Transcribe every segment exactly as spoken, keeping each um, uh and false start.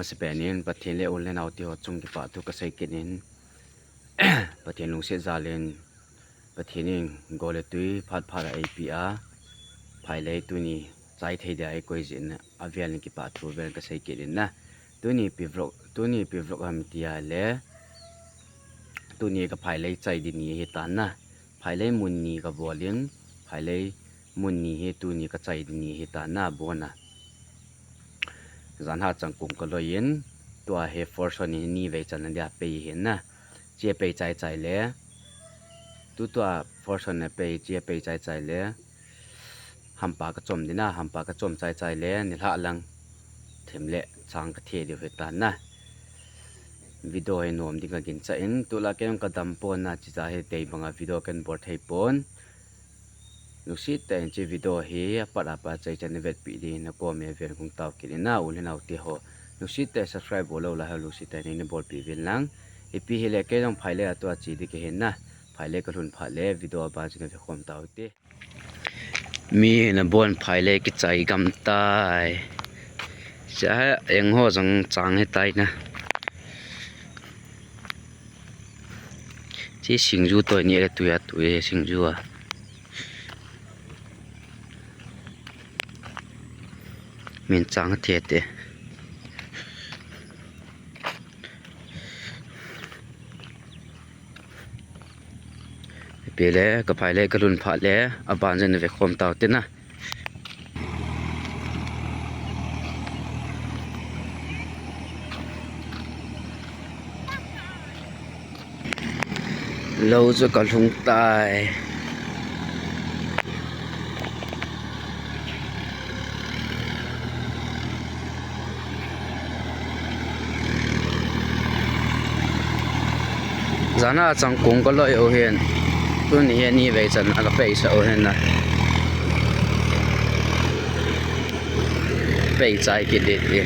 Sepenin Pathen le u le nao te ho chung kipah thu kasei kit in, Pathen lungset jal in, Pathen in gol le tui phat phat a eipeh a, phailei tuni chai thei dia eikoi jeh in, avel in kipah thu vel kasei kit in na. Tuni pi vlog, tuni pi vlog ham tia le, tuni ka phailei chai di ni ahi tan na. Phailei mun ni kabol in, phailei mun ni hi tuni kachai di ni ahi tan na, abon a. Jan hat chang kong kaloi in, tua hi forson in ni vei chan na dia pei ahi na. Chia pei chai chai le, tu tua forson na pei, chia pei chai chai le, hampa kachom di na, hampa kachom chai chai le, nilhah lang them le chang kathe diu ahi tan na. Video hi nom ding kaginchat in, tulai kei jong kadam pon na, chuche hi tei banga video kahin bol thei pon. Lungset tah in hiche video hi apat apat a chai chan na vetpeh ding in nakom a ven hung tao kit in na, u le nao te ho. Lungset tah in subscribe bol lou lai ho lungset tah in neibolpeh uvin lang. Ipi hile kei jong phailei a tua che ding kahi na. Phailei kalhun phat le video aban jin na vekhom tau hite. Mi nabon phailei kichai gam tai. Cha eng ho jong chang hitai na. Chi singju toi ni le tuia tui singju a. Min chang the te. Ipi le, ka phailei kalhun phat le, aban jin na vekhom tau hite na. Lou chu kalhung tai. Jan a chang kong kaloi u hin. Tuni hi ni vei chan a kapeisah u hin na. Pei chai kit ding ti.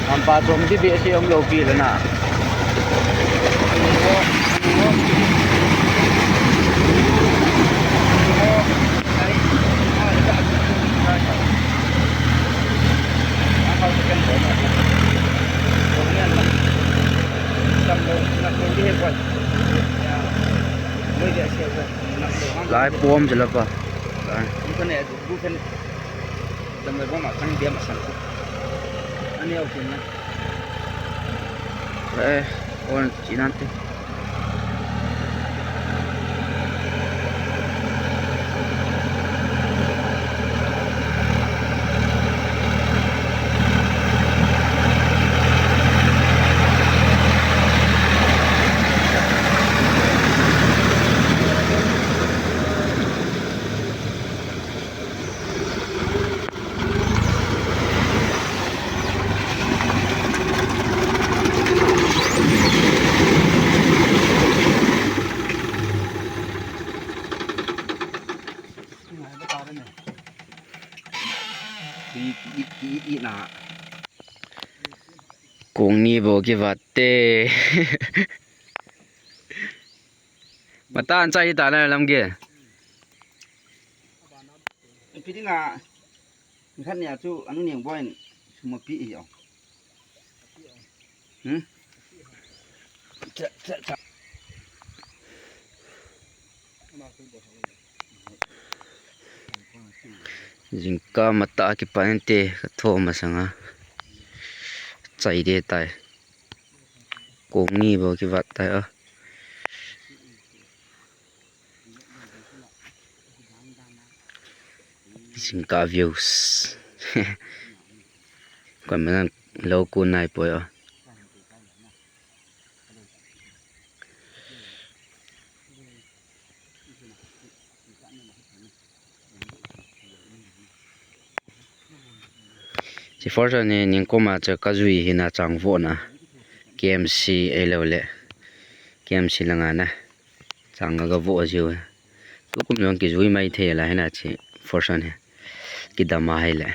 Hampa chom ti behseh um lou pi le na. Lai pom je la pa. Lai. Damloi bom a thang bia ma san ko. Ani au kin na. Eh, on chinante. Kong ni bou kivat te. Mata an chai ta na lam ge. Ipi dinga, nikhat nia chu anu Nengboi in sum ape hi o. Hmm? Cha, cha, cha. Jingkah matah kipan inte, ka tho masanga. Chai de tai. Kong ni bou kivat tai a. Jingkah views. Kon manan lou kon nai poi a. Chi force ni ningkoma chu ka jui hina chang vo na. K M C ei lo le. K M C langa na. Chang ga vo jiu. Tukum jong kijui mai thei la hina chi force ni. Kidam a hei le.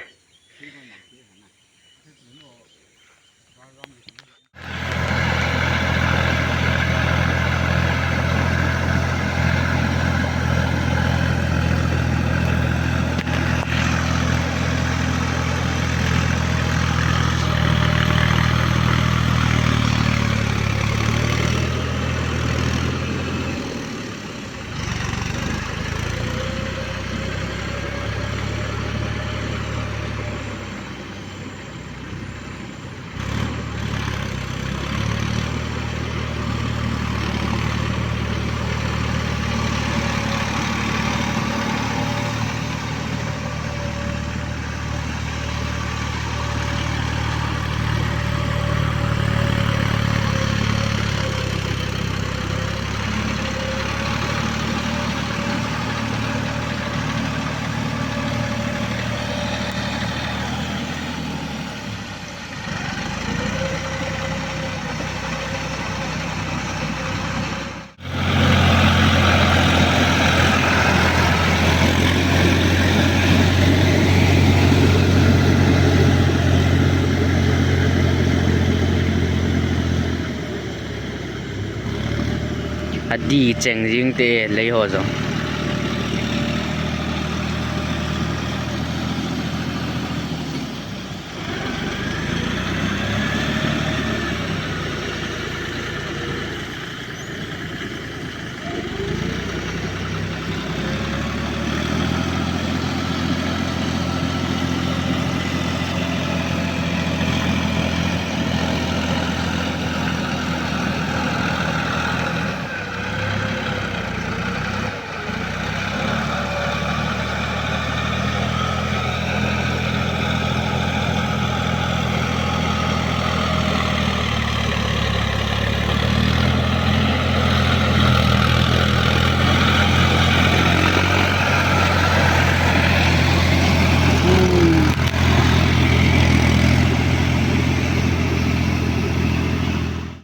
Adih cheng jing te lei ho jong.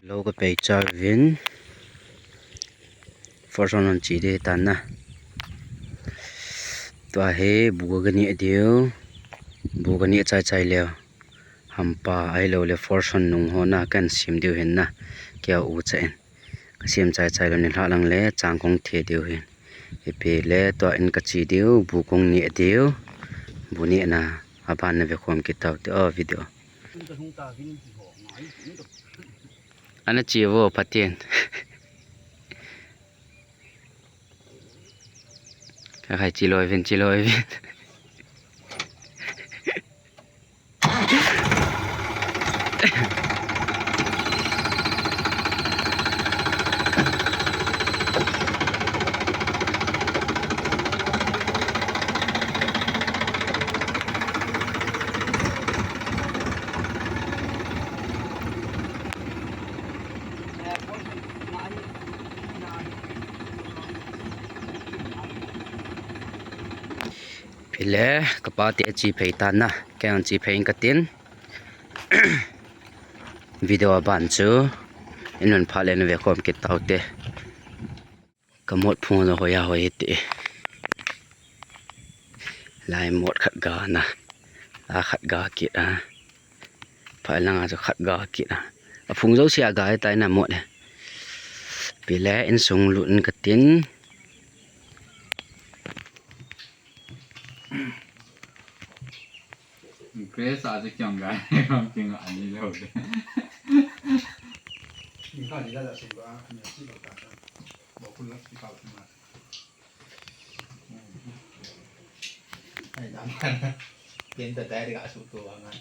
Lou ka pei chauvin. Force on on chi de tan na. Tua hi bu ka neh diu. Bu ka neh chai chai leu. Hampa ahilou le force on nung ho na kan sem diu hin na. Kia u cha in. Ka sem chai chai lou ni lha lang le chang kong the diu hin. Ipi le tua in ka chi diu, bu kong neh diu. Bu neh na aban na ve khom kit tau te o video. Ana chi vo Pathen. Ka khai chi loi vin, chi loi vin. Pile, ka pa te chi phei tan na, kei ang chi phei ka tin. Video aban chu, in un pha le na ve khom kit tau te. Ka mot phung lo hoi a hoi ti. Lai mot khat ga na. La khat ga kit a. Phai langa chu khat ga kit a. A phung jouse a ga tai na mot e. Pile insung lut in ka tin. Grace a chu kiang ga. Kam king ani lo de. Ni ka ni la la sung ga. Ni si lo ka. Bo kun la ki ka ma. Ken ta tai ka su to anga.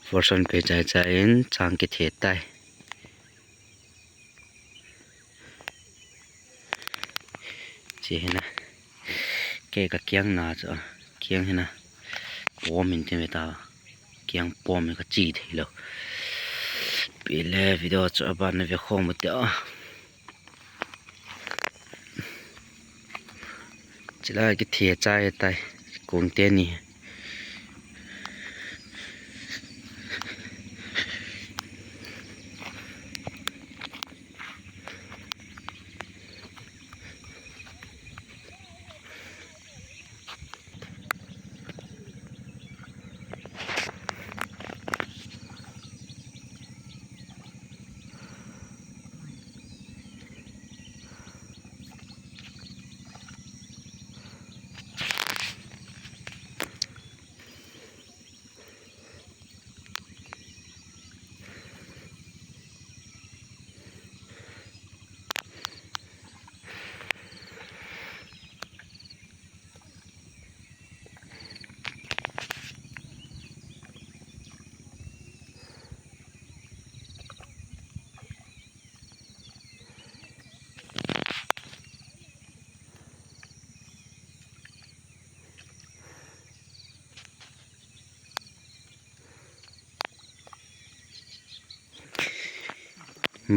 Forson pe chai chai in chang kithe tai. Chi hina. Kei ka kiang na chu. Kiang hina. Pom in ti me ta. Kiang pom in ka chi thei lo. Pi le video chu aban na ve khom te a. Chila kithe chai tai. Kung te ni.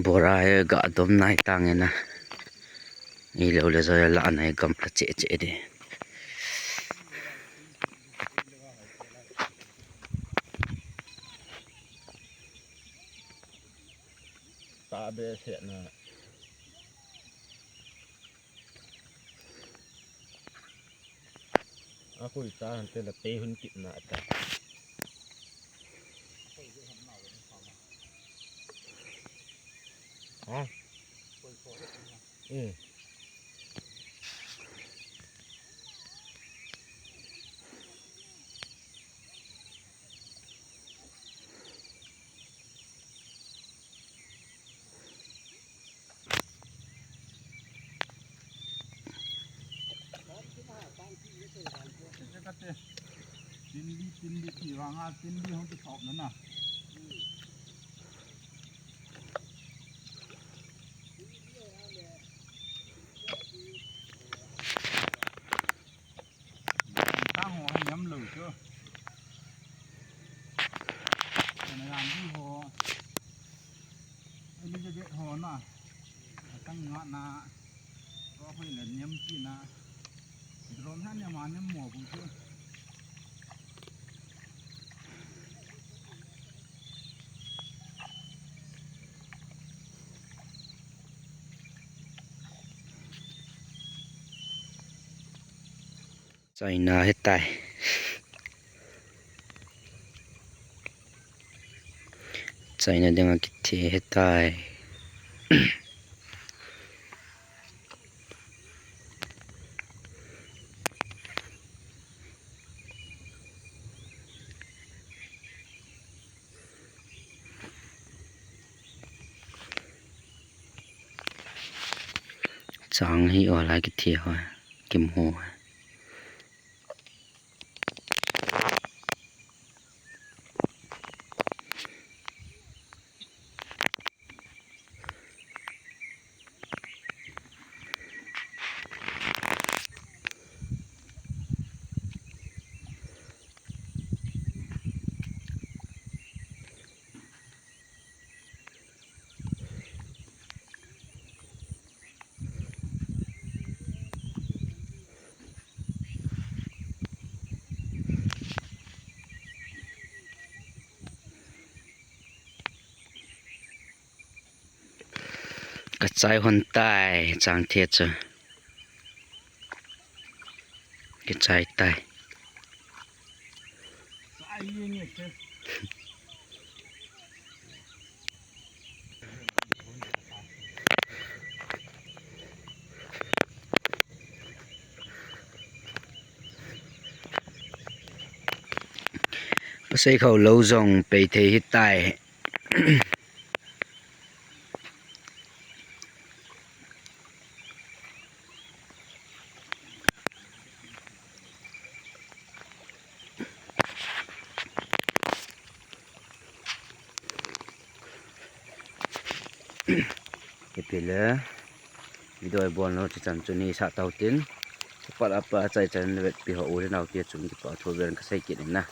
Bora he ga dom nai tang ena. I lo le zo la nai gam la che che de. Ta be se na. A koi ta han te la te hun kit na ta. Ha? Eh. Tinbi, tinbi, ti vanga, tinbi hong ti thop na na. Tang ho han yam lo chu. Kana yam di ho. Elizabeth ho na. Tang nga na. Ko hoi le niam ki na. Drone han yam an yam mo bu chu. China hitai. China dinga kithi hitai. Chang hi o lai kithi ho, kimu ho. Ka chai hon tai, chang thia chu. Ka chai tai. Pasei khou lou jong pei thei hitai. Ipi le video ibol nau chu chan chu nisa tau tin, kipat a pat achaichan vetpi ho u le nao te chun kipa thu vel kasei kit in na.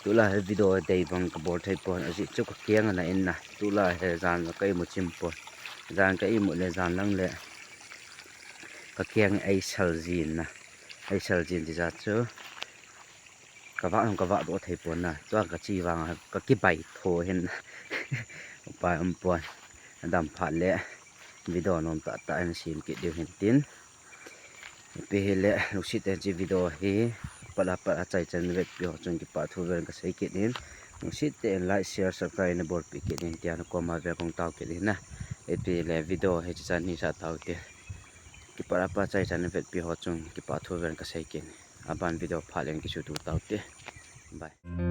Tulai hi video dei bang kabol thei pon, ajeh chu kakeng ana in na. Tulai hi jan ka imu chim pon, jan ka imu le jan lang le kakeng eisal jin na, eisal jin ti jat chu kavah hung kavah doh thei pon na, tua kachi vang a kakibai tho hin. Upai um pon, adam phat le video nom tahtah hin sem kit diu hin tin. Ipi hile lungset tah in hiche video hi kipat a pat achaichan vetpi ho chun kipa thu vel kasei kit in. Lungset tah in like, share, subscribe nabolpeh kit in tia nakoma vel kong tao kit in na. Ipi hile video hi chuchan nisa tau te. Kipat a pat achaichan vetpi ho chun kipa thu vel kasei kit in. Aban video phat le kisutu tau te. Bye.